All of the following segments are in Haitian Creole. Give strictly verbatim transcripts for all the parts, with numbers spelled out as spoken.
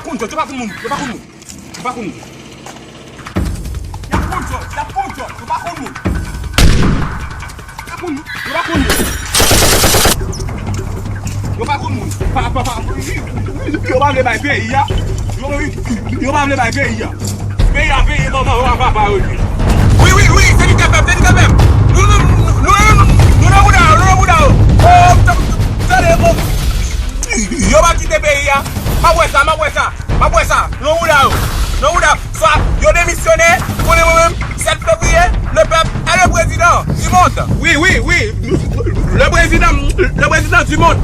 Konn zòt, yo pa konn moun, yo pa konn moun. Yo pa konn moun. Y ap konn zòt, y ap konn zòt, yo pa konn moun. Yo pa konn moun, yo pa konn moun. Yo pa konn moun. Pa, pa, pa, yo pa vle bay peyi a. Yo, yo pa vle bay peyi a. Peyi a, peyi manman yo a papa yo ye. Wi, wi, wi, se li k ap fè, se li k ap fè. Nou, nou, nou, nou, nou, nou nan bouda yo, nou nan bouda yo. Oh, tande, oh. Yo pa kite peyi a. M ap wè sa, m ap wè sa. M ap wè sa. Nan bouda yo. Nan bouda. Swa yo demisyone, konnen mwen menm, sèt fevriye, le pèp est le président du monde. Wi, wi, wi. Le président, le président du monde.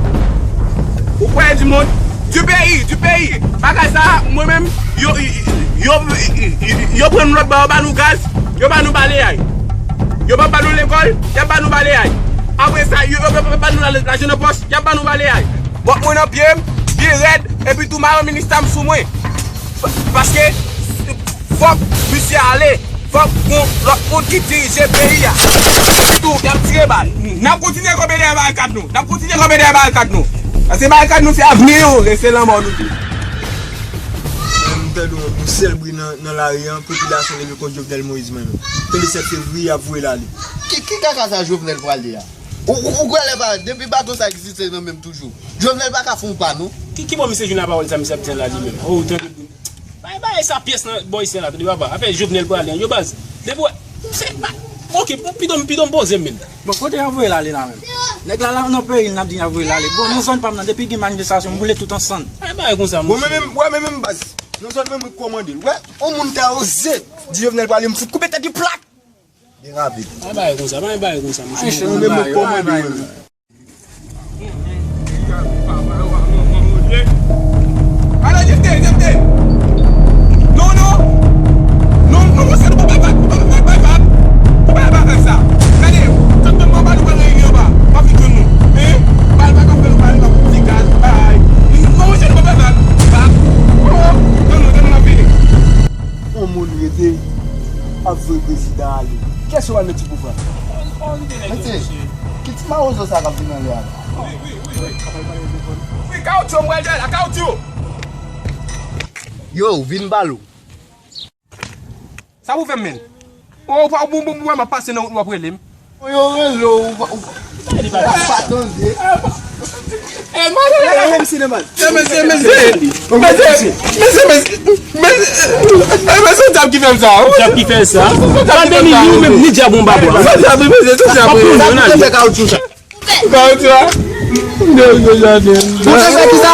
Ou kwè du monde? Du pays, du pays. Bagay sa, mwen menm, yo, yo, yo, yo pran nou lòt bò, yo ba nou gaz, yo ba nou balayay. Yo pa ba nou lekòl, y ap ba nou balayay. Apre sa, yo, yo, yo pa ba nou la, lajan nan pòch, y ap ba nou balayay. Bòt mwen nan pye m, byen rèd, epi tou mayo minista m sou mwen. Pa-, paske fòk misye ale, fòk gon lòt moun ki dirije peyi a. Tou, y ap tire bal. N ap kontinye kanpe dèyè barikad nou. N ap kontinye kanpe dèyè barikad nou. Paske barikad nou se avni nou, e se lanmò nou tou. M tande yon, yon sèl bri nan, nan lari an, popilasyon leve kont Jovenel Moïse menm. Tande sèt fevriye y ap voye l ale. Ki, ki kaka sa Jovenel prale a? Ou, ou, ou kwè lè pa, depi baton sa egziste nan menm toujou. Jovenel pa ka fè yon pa non. Ki, ki bò misye jwenn lapawòl sa misye ap di la li menm? Oh, tande. Bay, bay sa pyès nan bò isi a la, tande papa. Afè Jovenel prale an, yo baz. Depi wè, se pa, ok, pido m, pido m poze m menm. Bon, kote y ap voye l ale la menm? Nèg la, la nan peyi l, n ap di y ap voye l ale. Bon, nan zòn pa m nan, depi gen manifestasyon, m boule tout an sann. Bay, bay konsa, monchè. Bon, men menm, wè, men menm baz. Nan zòn mwen, mwen kòmande l. Wè, yon moun ta oze di Jovenel prale, m fout koupe tèt li plat. Byen rapid. Pa bay konsa, pa bay konsa, mesye. Ay, se nou menm nou kòmande yo menm. Ale, jete, jete. Non, non. Non, non, monchè, nou pa bay vag, nou pa bay vag, bay vag. Nou pa bay vag sa. Gade, tann, tann, anba nou pral reyini anba. Pa fin jwenn nou. Hein? Bal pa ka fè nou, bal pa ti gaz, bay. Non, monchè, nou pa bay vag. Vag. Oh, tann nou, tann nou, n ap vini. On moun rete ap voye prezidan ale. Kiyès yo pral met sou pouvwa? Mesye, ki ti mawozo sa k ap vin anlè a la? Wi, kawoutchou, m pral dèyè la, kawoutchou! Yo, vin balo. Sa pou fè m, menn? Ou, ou, ou, ou, ou, m ap pase nan wout, w ap rele m. Yo rele w, ou pa, ou pa tande. Mesye, mesye, mesye, mesye, mesye, mesye, dyab ki fè m sa. Dyab ki fè sa. Tande ni li ou menm, ni dyab ou ba bwa. Dyab, mesye, dyab. Kawoutchou a. Bon, sa ki sa?